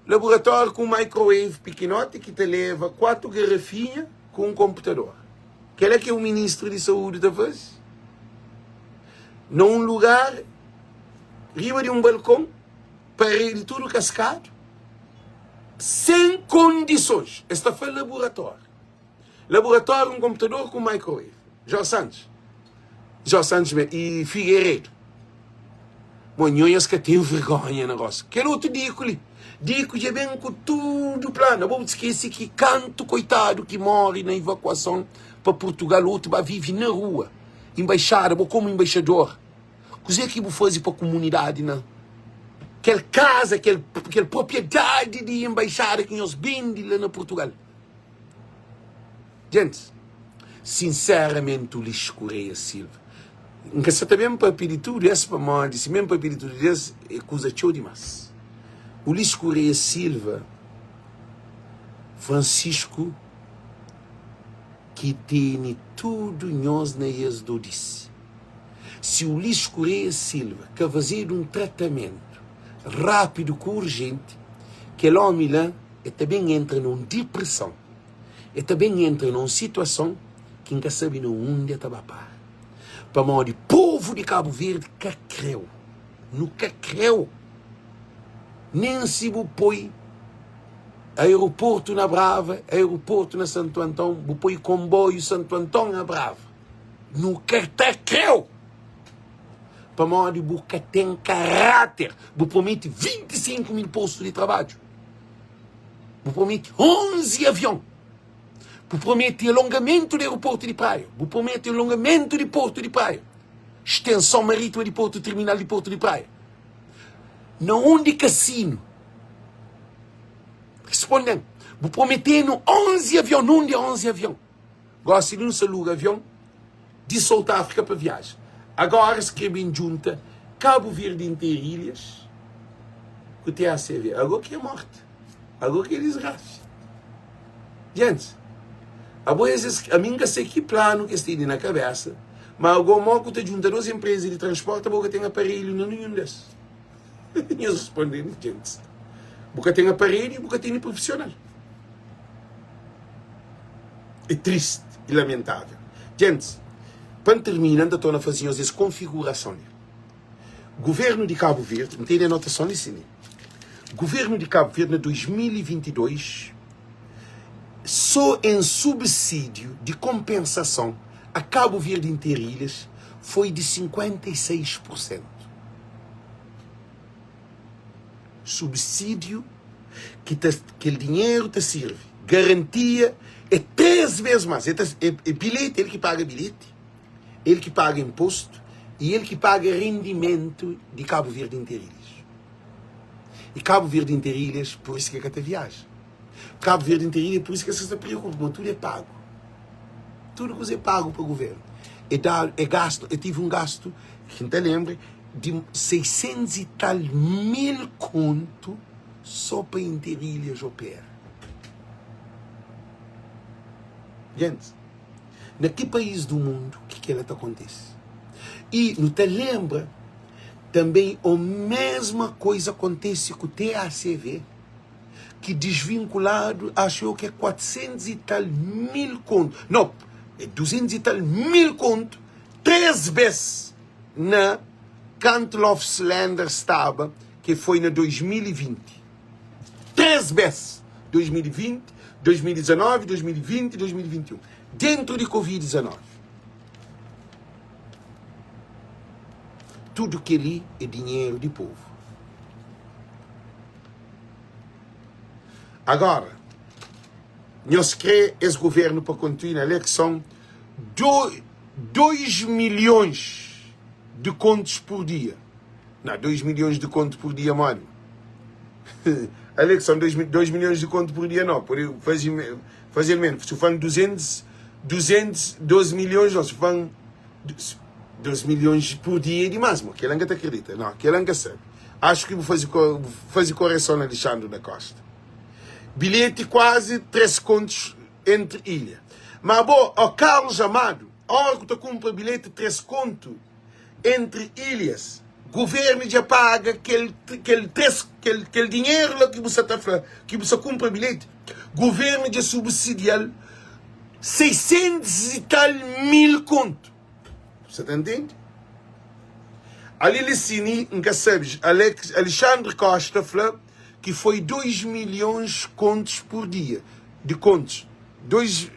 Laboratóriu ku un microwave pikinoti ki ta leva 4 garafinha ku un konputador. Kel-la ki un ministru di saúdi ta faze? Na un lugar, riba di un balkon, paredi tudu kaskadu, sen kondisons. Es ta fla laboratóriu. Laboratório, um computador com microwave. Jorge Santos. Jorge Santos mesmo. E Figueiredo. Bom, nhonhas ka tem vergonha na rosto. Kel outro Dico li. Dico já vem com tudo plano. Bom, esquece que canto coitado que morre na evacuação para Portugal, outro vai vive na rua. Embaixada, bom como embaixador. Kuzê ki bu faze pa kumunidadi na kel kaza, kel, kel propriedade di embaixada ki nhos bende la na Portugal? Gentis, sinseramenti Ulisses Correia Silva, N ka sa ta ben papia di tudu es pamodi si ben papia di tudu es é kuza txeu dimás. Ulisses Correia Silva, Francisco ki tene tudu nhos na es dodisi. Si Ulisses Correia Silva ka fazedu un tratamentu rápidu ku urjenti, kel omi la E ta ben entra na un dipreson. E ta ben entra na un situason ki N ka sabe na undi e ta ba para. Pamodi povu di Kabu Verdi ka kreu. Nu ka kreu. Nen si bu poi aeroportu na Brava, aeroportu na Santu Anton, bu poi konboiu Santu Anton a Brava. Nu ka ta kreu. Pamodi bu ka ten karáter. Bu promete 25 mil postu di trabadju. Bu promete 11 avion. Bu promete alongamentu di aeroportu di Praia. Bu promete alongamentu di portu di Praia. Extensão marítima di portu, terminal di portu di Praia. Na undi kasinu? Responde-m. Bu promete-nu 11 avion. Na undi 11 avion? Gosi li nu sa luga avion di South Africa pa viaja. Agora es kre ben djunta Cabo Verde inteiro ilhas ku TACV. Ago ki é morte. Ago ki é disgrasa. Gentis, abo es es ami N ka se ki planu ki es tene na kabesa, ma ago mo ku ta djunta dos empresa di transporte abo ka ten aparelhu na ninhun des. Nhos responde-m, gentis, bu ka ten aparelhu i bu ka tene profissional. É triste e lamentável. Gentis, pa N termina, N ta torna faze nhos es konfigurason li. Governu di Kabu Verdi, N tene anotason li sin li. Governu di Kabu Verdi na 2022, só en subsídiu di konpensason a Kabu Verdi interu e ilhas foi di 56 pur sentu. Subsídiu ki ta kel dinheru ta sirvi garantia é 3 vez más é ta é bilhete el ki paga bilhete el ki paga imposto e el ki paga rendimentu di Cabo Verde Interilhas e Cabo Verde Interilhas por isso ki ka ta viaja Cabo Verde Interilhas por isso ki es ka ta preokupa ma tudu é pagu tudu kuza é pagu pa governu é dadu é gastu é tive um gastu ki N ta lembra. di 600 i tal mil kontu so pa Interilhas opera. Gentis, na ki país du mundu ki kela ta kontise? I nu ta lenbra tanbe o mesma koiza kontise ku TACV ki desvinkuladu axu eu ki é 400 i tal mil kontu, no, é 200 i tal mil kontu 3 bes na kantu Love Slender staba ki foi na 2020. 3 bes, 2020, 2019, 2020, 2021, dentru di Covid 19. Tudu keli é dinheru di povu. Agora, nhos kre es governu pa kontinua ale ki son 2 milhões de contos por dia. Não, 2 milhões de conto por dia, mano. Ale que são 2, 2 milhões de conto por dia, não. Por fazer, fazer menos. Se for 200, 200, 2 milhões, não. Se for 2 milhões por dia é demais, mano. Aquele nunca te acredita. Não, aquele nunca sabe. Acho que vou fazer, fazer correção na Alexandre da Costa. Bilhete quase 3 contos entre ilha. Mas, bom, o Carlos Amado, hora que tu compra bilhete 3 conto entre ilhas, governo dja paga kel, kel, 3, kel, kel dinheiro lá que você tá fla, que você compra bilhete, governo dja subsidial 600 e tal mil conto. Você tá entende? Ali Licini, nunca sabes, Alex, Alexandre Costa fla que foi 2 milhões contos por dia, de contos. 2,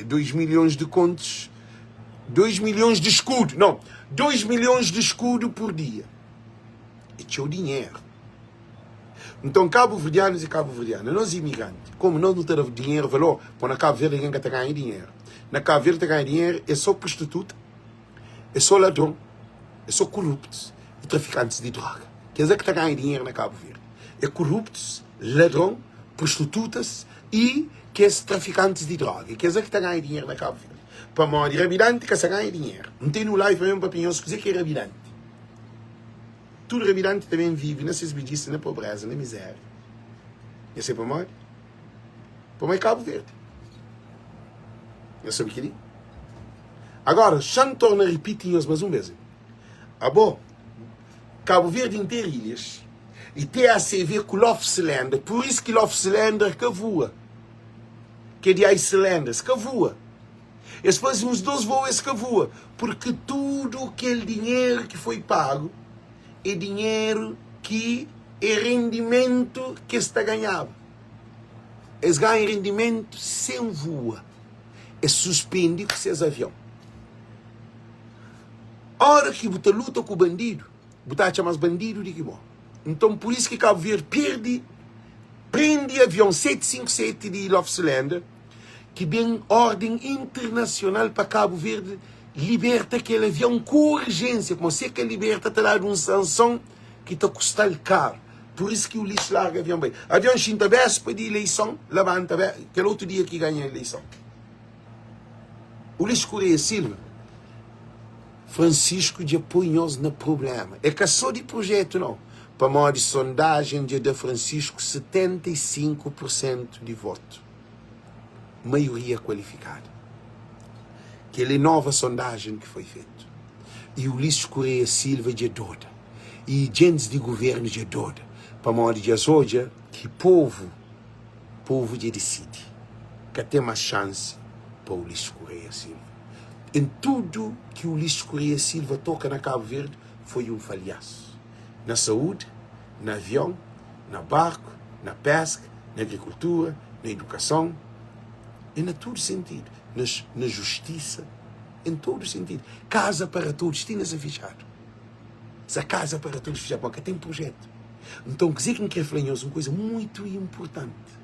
2 milhões de contos, 2 milhões de escudo, não, 2 milhões de escudo por dia. É teu dinheiro. Então, cabo-verdianos e cabo-verdianas, nós imigrantes, como nós não temos dinheiro, valor, pô, na Cabo Verde ninguém tá ganhando dinheiro. Na Cabo Verde tá ganhando dinheiro é só prostituta, é só ladrão, é só corruptos e traficantes de droga. Quer dizer que tá ganhando dinheiro na Cabo Verde. É corruptos, ladrão, prostitutas e kes trafikantis di droga. É kes la ki ta ganha dinheru na Kabu Verdi. Pamodi rabidanti ka sa ganha dinheru. N tene un live mesmu pa pinhos kuze ki é rabidanti. Tudu rabidanti ta ben vive na ses bedjisa, na pobreza, na mizeria. Nha sabe pamodi? Pamodi é Kabu Verdi. Nha sabe keli? Agora, xa-m torna ripiti nhos mas un bes. Abo, Kabu Verdi interu ilhas. E TACV ku Lof Cylinder, pur is ki Lof Cylinder ka vua. Ke di Icelanders ka vua. Es faze uns dos voo es ka vua, purki tudu kel dinheru ki foi pagu é dinheru ki é rendimentu ki es ta ganhaba. Es ganha rendimentu sen vua. Es suspendi ku ses avion. Ora ki bu ta luta ku bandidu, Bu ta atxa mas bandidu di ki bo. Nton pur isu ki Kabu Verdi perdi prendi avion 757 di Love Cylinder ki ben orden internasional pa Kabu Verdi liberta kel avion ku urjensia pamodi si e ka liberta ta dadu un sanson ki ta kustal karu. Pur isu ki Ulisses larga avion bai. Avion xinta bespa di ileison labanta kel otu dia ki ganha ileison. Ulisses Correia Silva. Francisco dja poi nhos na problema. É ka so di projeto nau, pamodi sondagem dja da Francisco 75 por cento di voto, maioria qualificada. Kel é nova sondagem ki foi fetu. E Ulisses Correia Silva dja doda. E djentis di governo dja doda, pamodi dja es odja ki povo Povu dja disidi, ka ten más xansi pa Ulisses Correia Silva. Em tudu ki Ulisses Correia Silva toka na Kabu Verdi foi un falhasu. Na saúdi, na avion, na barku, na peska, na agrikultura, na idukason e na tudu sentidu, na na justisa, em tudu sentidu. Kaza para todos tinha sa fitxadu. Sa kaza para todos fitxadu, pamodi ka ten projetu. Nton, kuzê ki N krê fla nhos? Un kuza mutu inportanti.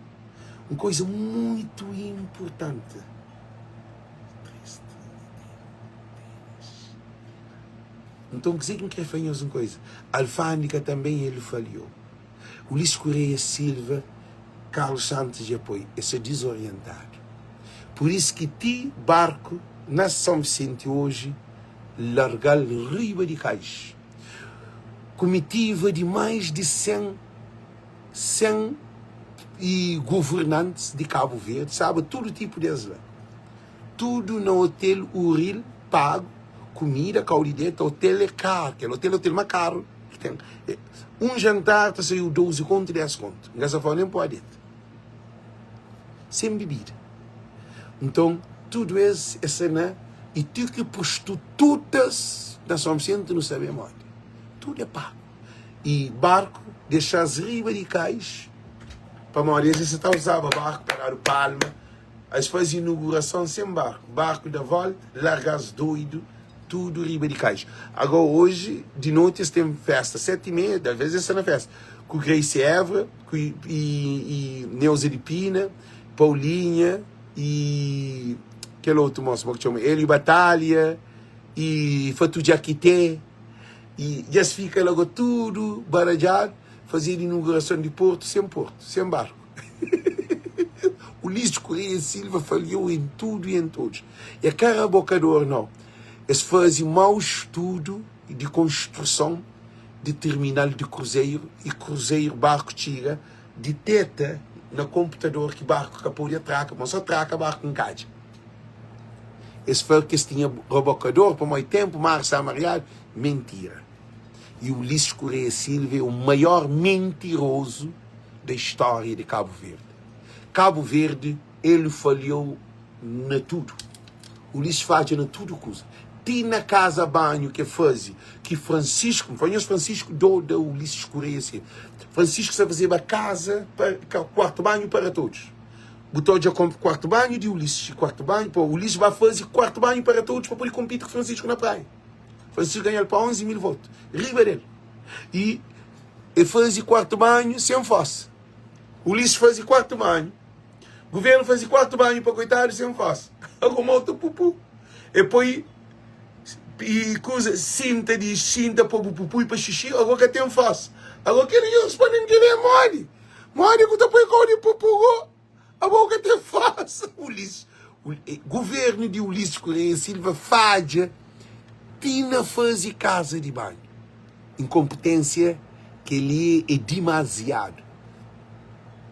Un kuza mutu inportanti. Nton, kuzê ki N krê fla nhos? Un kuza. Alfândega tanbê el falhou. Ulisses Correia Silva, Carlos Santos dja poi, es sta dizorientadu. Pur isu ki ti barku na São Vicente oji larga-l riba di kais. Kumitiva di mais di 100 100 i governantis di Kabu Verdi, staba tudu tipu des la. Tudu na hotel Uril, pagu, kumida, kau di deta, hotel é karu, kel hotel é hotel ma karu ki ten. Un jantar ta saiu 12 kontu, 10 kontu. N ka sa fla nen pode deta. Sen bibida. Nton, tudu es, es sta na i ti ki prostitutas na São Vicente nu sabe modi. Tudu é pagu. I barku dexa-s riba di kais, pamodi es es ta uzaba barku pa dadu palma. Es faze inugurason sen barku. Barku da volta, larga-s doidu, tudu riba di kais. Agora oji di noti es ten festa, seti i meia, talvez es sta na festa ku Grace Évora ku i, i Neuza di Pina, Paulinha i kel otu mosu, mo ki txoma? Hélio Batalha i Fatu Djakite. I dja es fika la go tudu baradjadu, fazedu inugurason di portu sen portu, sen barku. Ulisses Correia Silva falhou em tudo e em todos. É ka rabocador nau. Es faze mau estudo di konstruson di terminal di kruzeru i kruzeru barku txiga diteta na konputador ki barku ka pode atraka, ma so traka barku nkadja. Es fla ki es tinha rabocador pamodi tempu mar sta mariadu. Mentira. I Ulisses Correia Silva é o maior mentiroso da história de Cabo Verde. Cabo Verde ele falhou na tudo. Ulisses fadja na tudo kuza. Ti na casa banho ke faze ki Francisco, fala nhos Francisco do da Ulisses Correia Silva. Francisco sa fazeba casa pa quarto banho para todos. Bu ta odja quarto banho di Ulisses e quarto banho pa Ulisses ba faze quarto banho para todos pa pode compete ku Francisco na praia. Francisco ganhal pa 11 mil voto riba del. E E faze kuartu banhu sen fosa. Ulisses faze kuartu banhu. Governu faze kuartu banhu pa koitadu sen fosa. Arruma otu pupu. E poi e kuza sinta di sinta pa bu pupu i pa xixi, ago ka ten fosa. Ago kel li responde-m kel li é modi? Modi ku ta poi kau di pupu go? Abo ka ten forsa, Ulisses. Governo di Ulisses Correia Silva fadja ti na faze casa di banho. Incompetência kel-li é dimaziadu.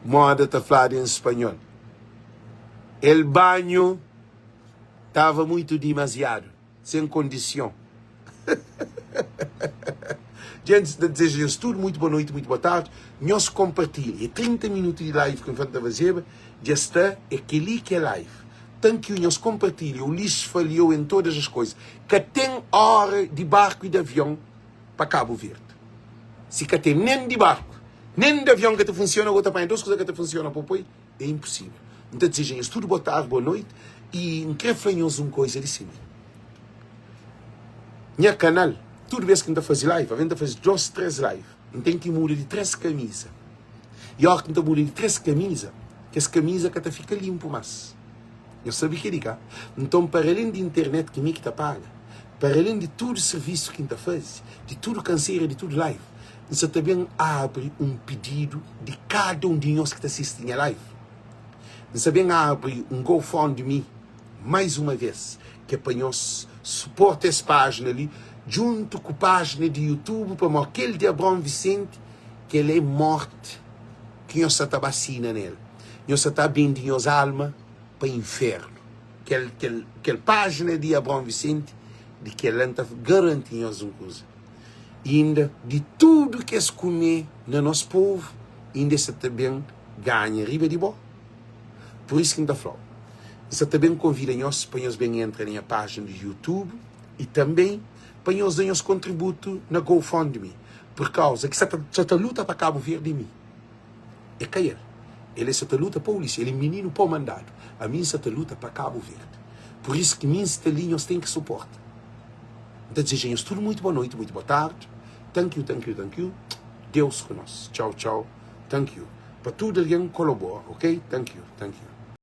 Moda ta fladu em spanhol. El banho tava muito dimaziadu. Sem condición. Djentis, ta deseja nhos tudo muito boa noite, muito boa tarde. Nhos compartilha. É 30 minuto di live ki N ta fazeba, dja sta, é keli ki é live. Thank you, nhos compartilha. Ulisses falhou em todas as coisas. Ka ten hora di barco e di avião pa Cabo Verde. Si ka ten nem di barco, nem di avião ka ta funciona, go ta panha dos kuza ka ta funciona pa poi. É impossível. N ta dizeja nhos tudu boa tardi, boa noiti i N krê fla nhos un koisa di si mi. Nha kanal, tudu bês ki N ta faze live, alvês N ta faze dôs, três live, N ten ki muda di três kamiza. I óras ki N ta muda di três kamiza, kes kamiza ka ta fika linpu más. Nhos sabe kel-li, ka? Nton, paralén di internet ki mi ki ta paga, paralén di tudu sirvisu ki N ta faze, di tudu kansera, di tudu live, N sa ta ben abri un pididu di kada un di nhos ki ta sisti nha live. N sa ben abri un GoFundMe mais uma vez, ki é pa nhos suporta es pájina li djuntu ku pájina di YouTube, pamodi kel di Abraão Vicente kel é morti ki nhos sa ta ba sina nel. Nhos sa ta bendi nhos alma pa infernu. Kel kel kel pájina di Abraão Vicente di kel la N ta garanti nhos un kuza. Inda di tudu ki es kume na nos povu, inda es sa ta ben ganha riba di bo. Pur isu ki N ta fla-u, N sa ta ben konvida nhos pa nhos ben entra na nha pájina di YouTube i tanbe pa nhos da nhos kontributu na GoFundMe, purkauza ki sa ta sa ta luta pa Kabu Verdi é mi, é ka el. El é sa ta luta pa Ulisses, el é mininu pau mandadu. Ami N sa ta luta pa Kabu Verdi. Pur isu ki mi N sta li, nhos ten ki suporta. N ta dizeja nhos tudu muitu boa noiti, muitu boa tardi. Thank you, thank you, thank you. Deus ku nos. Tchau, tchau. Thank you. Pa tudu algen kolabora, ok? Thank you, thank you.